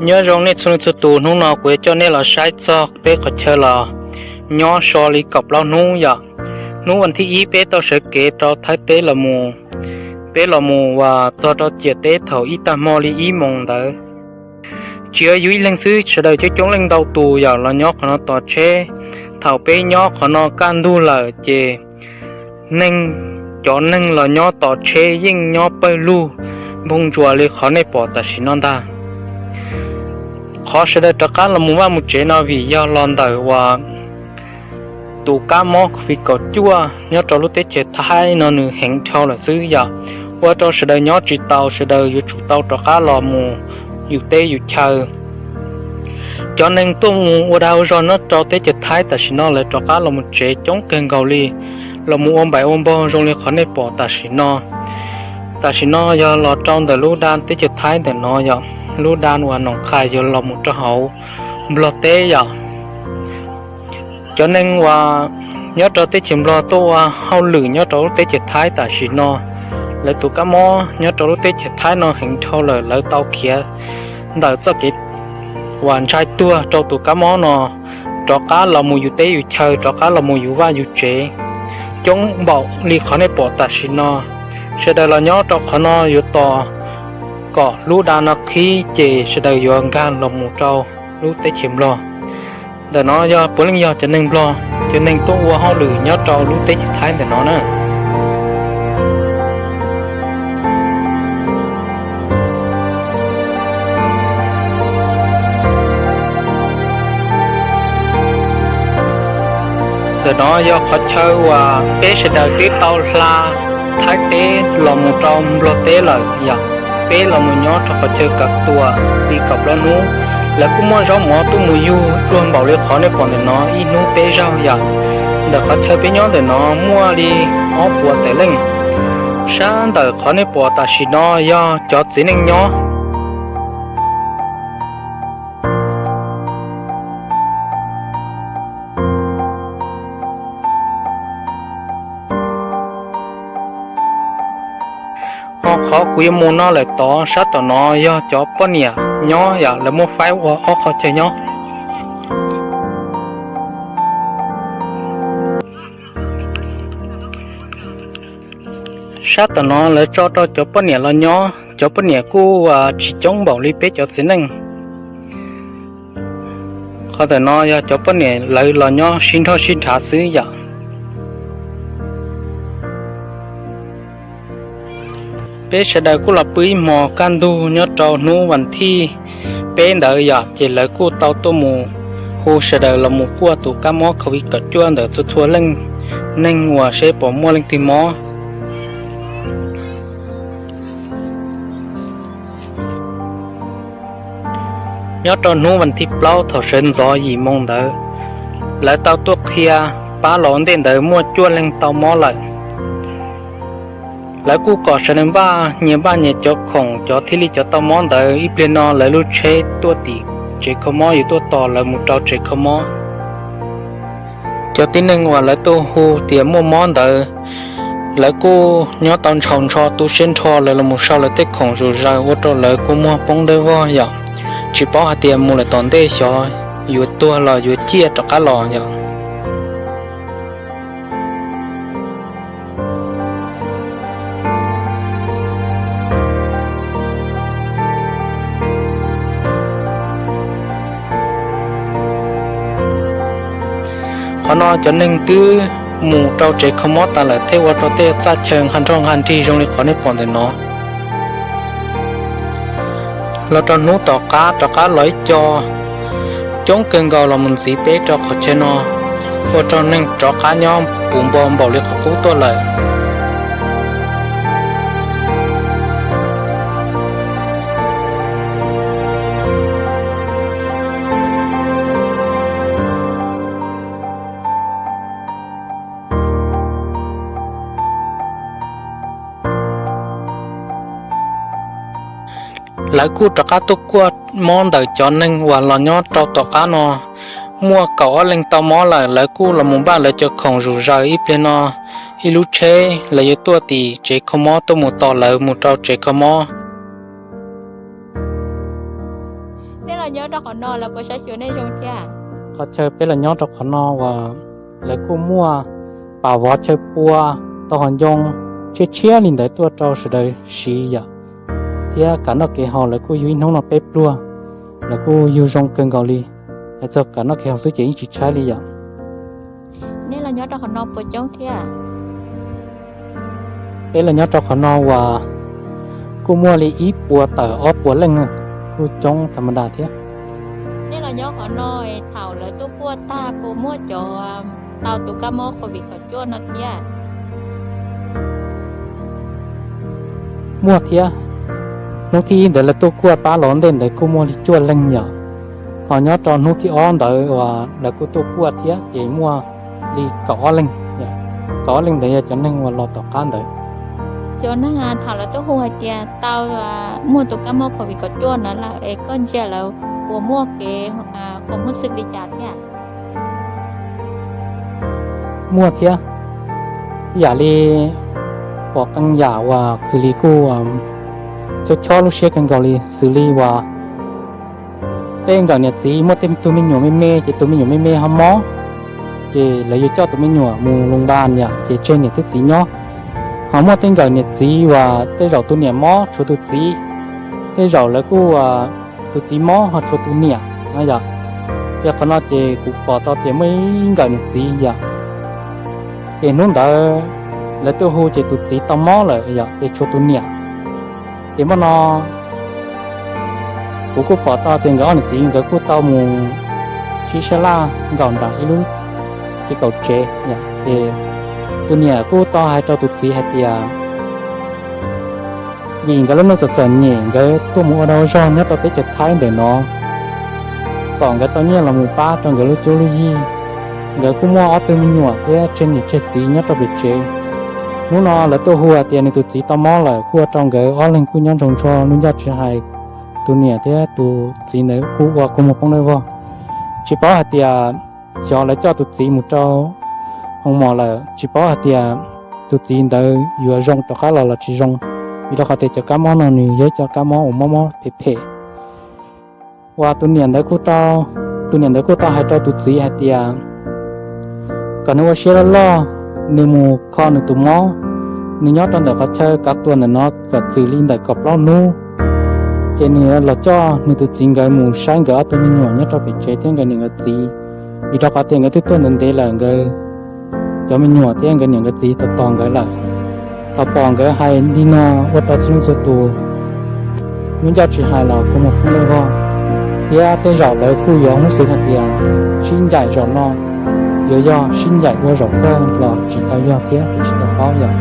Nyob zoo nej txhua leej txhua tus, hnub no kuv yuav coj nej los saib txog peb qhov chaw los nyob so li kaum plaub hnub yom. Hnub vas thib ib peb tau sawv kev rau Thaib teb los mus, peb los mus uas txog rau ciam teb thaum ib tag hmo li ib moos ntawd. Tsis yog yus ib leeg xwb, sawv daws coob coob leej ntau tus yom los nyob qhov no tos tsheb. Thaum peb nyob qhov no kaj ntug lawm ces neeg, cov neeg los nyob tos tsheb yeej nyob pawg lug npoo ntsuas li qhov nej pom tam sim no ntag. Qhov sawv daws rov qab los mus vaj mus tsev no vim yog los ntawm uas tus kab mob covid kaum cuaj nyob rau lub teb chaws Thaib no nws heev dhau lawm xwb yom, ua rau sawv daws nyob tsis tau, sawv daws yuav tsum tau rov qab los mus yus teb yus chaw. Cov neeg tuaj mus ua dag ua zog nyob rau teb chaws Thaib tam sim no lawv rov qab los mus tsev coob kawg nkaus li, los mus ua npaim ua npog zoo li qhov nej pom tam sim no. Tam sim no yog los rau ntawm lub dab teb chaws Thaib ntawm no yom, lub dab uas Noom Qhais yuav los mus rau hauv Nplog teb yom. Cov neeg uas nyob rau teb chaws Nplog tuaj ua hauj lwm nyob rau lub teb chaws Thaib tam sim no, lawv tus kab mob nyob rau lub teb chaws Thaib no heev dhau lawm, lawv tau khiav ntawm txoj kev uas ntshai tuag rau tus kab mob no, rov qab los mus yus teb yus chaw, rov qab los mus yus vaj yus tsev, coob npaum li qhov nej pom tam sim no. Sawv daws los nyob rau qhov no yuav tos kom lub dab no qhib ces sawv daws yuav nkag los mus rau lub teb chaws Nplog. Ntawm no yog puav leej yog cov neeg Nplog, cov neeg tuaj ua hauj lwm nyob rau lub teb chaws Thaib ntawm no na. Ntawm no yog qhov chaw uas peb sawv daws twb tau hla Thaib teb los mus rau Nplog teb lawm yom. Peb los mus nyob rau qhov chaw kav tua li kaum plaub hnub. Lawv kuj muaj zaub mov tuaj mus yug luag npaum li qhov nej pom ntawm no ib hnub peb zaug yom. Ntawm qhov chaw peb nyob ntawm no muaj li ob puas tawm leej. Sab ntawm qhov nej pom tam sim no yog cov txiv neej nyob. Ho qhov kuv yuav mus no lawm tod sab tom no yog cov poj niam nyob yom, lawv muab faib ua ob qhov chaw nyob. Sab tom no lawv tso rau cov poj niam los nyob, cov poj niam kuj tsis coob npaum li peb cov txiv neej. Qhov ntawm no yog cov poj niam lawv los nyob sib nrog sib nrhav xwb yom. Peb sawv daws kuj los pw ib hmos kaj ntug nyob rau hnub vas thij peb ntawd yom, ces lawv kuj tau tuaj mus hu sawv daws los mus kuaj tus kab mob covid kaum cuaj ntawd txhua txhua leej neeg uas seb puas muaj leej twg mob. Nyob rau hnub vas thij plaub thaum sawv ntxov yim moo ntawd, lawv tau tuaj qhia pab los ua ntej ntawd muaj cuaj leeg tau mob lawm. Lawv kuj kom sawv daws npaj nyias npaj nyias cov khoom cov thiaj li cov tau mob ntawd, ib pliag no lawv lub tsheb tuaj tim tsev kho mob yuav tuaj tos lawv mus rau tsev kho mob. Cov tib neeg uas lawv tuaj hu tias muaj mob ntawd, lawv kuj nyob tau ntshaus ntsho tu siab nrho, lawv los mus sau lawv tej khoom zom zaws ua rau lawv kua muag poob dawb vog yom, tsis paub hais tias mus lawm tom ntej xyov yuav tuag los yuav ciaj rov qab los yom. Qhov no cov neeg twb mus rau tsev kho mob tas lawm thiaj ua rau tej txaj chaw nqha nroj nqha nrig zoo li qhov nej pom ntawm no. Los rau hnub tom qab rov qab los ib co coob kawg nkaus los mus ntxiv peb rau qhov chaw no, ua rau neeg rov qab nyob puv npo npaum li qhov qub tuaj lawm. Lawv kuj rov qab tuaj kuaj mob ntawm cov neeg uas los nyob rau tom qab no. Muaj kaum ob leeg tau mob lawm, lawv kuj los mus npaj lawv cov khoom zom zaws, ib pliag no ib lub tsheb lawv yuav tuaj tim tsev kho mob tuaj mus tos lawv mus rau tsev kho mob. Nej los nyob rau qhov no lawv puas saib xyuas nej zoo thiab? Qhov chaw peb los nyob rau qhov no uas lawv kuj muaj pas vov chaw pua, tau hauv ncoo tshiab tshiab li ntawd tuaj rau sawv daws siv yom. Thiab kav noj kev haus lawv kuj yug ib hnub no peb pluag, lawv kuj yug zoo kawg nkaus li. Hais txog kav noj kev haus xwb ces yeej tsis tshaib li yom. Nej los nyob rau qhov no puas coob thiab? Peb los nyob rau qhov no uas kuj muaj li ib puas tawm ob puas leej, kuj coob tham ma das thiab. Nej los nyob qhov no, thaum lawv tuaj kuaj tag puas muaj cov tau tus kab mob covid kaum cuaj no thiab? Muaj thiab. Hnub thib ib ntawd lawv tuaj kuaj pab los ntej ntawd kuj muaj li cuaj leeg yom. Ho nyob rau hnub thib ob ntawd uas lawv kuj tuaj kuaj thiab ces muaj li kaum ob leeg. Kaum ob leeg ntawd yog cov neeg uas los tom qab ntawd. Cov neeg thaum lawv tuaj hu hais tias tau muaj tus kab mob covid kaum cuaj no lawm es koj ntsia lawv puas muaj kev qhov muaj xwm li cas thiab? Muaj thiab. Ib yam li pom qee yam uas khwv li kuj chob chob lub siab kawg nkaus li, xws li uas tej nkawm niam txiv muaj tej tug me nyuam me me ces tus me nyuam me me ho mob, ces lawv yuav coj tus me nyuam mus loos npas yom, ces tseg niam thiab txiv nyob. Ho muaj tej nkawm niam txiv uas tej zaum tus niam mob tshuav tus txiv, tej zaum lawv kuj tus txiv mob ho tshuav tus niam no yom. Ces qhov no ces kuv pom tau tias muaj ib nkawm niam txiv yom, ces hnub ntawd lawv tuaj hu ces tus txiv tau mob lawm yom, ces tshuav tus niam. Ces hmo no kuv kuj pom tau tias nkawd ob niam txiv nkawd kuj tau mus sib sab laj nkaum nram ib lub ces kaum tsev, ces tus niam kuj tau hais rau tus txiv hais tias vim nkawd lub neej txom txom nyem, nkawd tuaj mus ua dag ua zog nyob rau teb chaws Thaib ntawm no, kom nkawd tau nyiaj los mus pab rau nkawd lub cuab lub yig. Nkawd kuj muaj ob tug me nyuam thiab tseg niam tseg txiv nyob rau pem tsev. Hnub no lawv tuaj hu hais tias nws tus txiv tau mob lawm, kuj ua rau nkawd ob leeg kuj nyob ntsoo ntsho lub ncauj tsis hais. Tus niam thiab tus txiv ntawd kuj ua kua muag poob dawb vog, tsis paub hais tias xyov lawv coj tus txiv mus rau hoo mos lawm, tsis paub hais tias tus txiv ntawd yuav zoo rov qab los los tsis zoo, vim rau qhov tias cov kab mob no nws yog ib co kab mob uas mob mob phem phem. Uas tus niam ntawd kuj tau, tus niam ntawd kuj tau hais rau tus txiv hais tias kom nws ua siab loj loj, nws mus kho nws tus mob, nws nyob rau ntawm qhov chaw kav tua ntawm no kom txwm li ntawm kaum plaub hnub, ces nws los coj nws tus txiv nkawd mus saib nkawd ob tug me nyuam nyob rau pem tsev thiab nkawd niam nkawd txiv, vim rau qhov tias nkawd twb tuaj ntev ntev lawm, nkawd cov me nyuam thiab nkawd niam nkawd txiv tos tos nkawd lawm. Thaum pom nkawd hais li no ua rau txhua leej txhua tus lub ncauj tsis hais los kua muag poob dawb vog, thiab tej zaum lawv kuj yuav muab xwv hais tias sib ncaim zaum no yuav yog sib ncaim ua zaum kawg los tsis tau yog thiab tsis tau paub yom.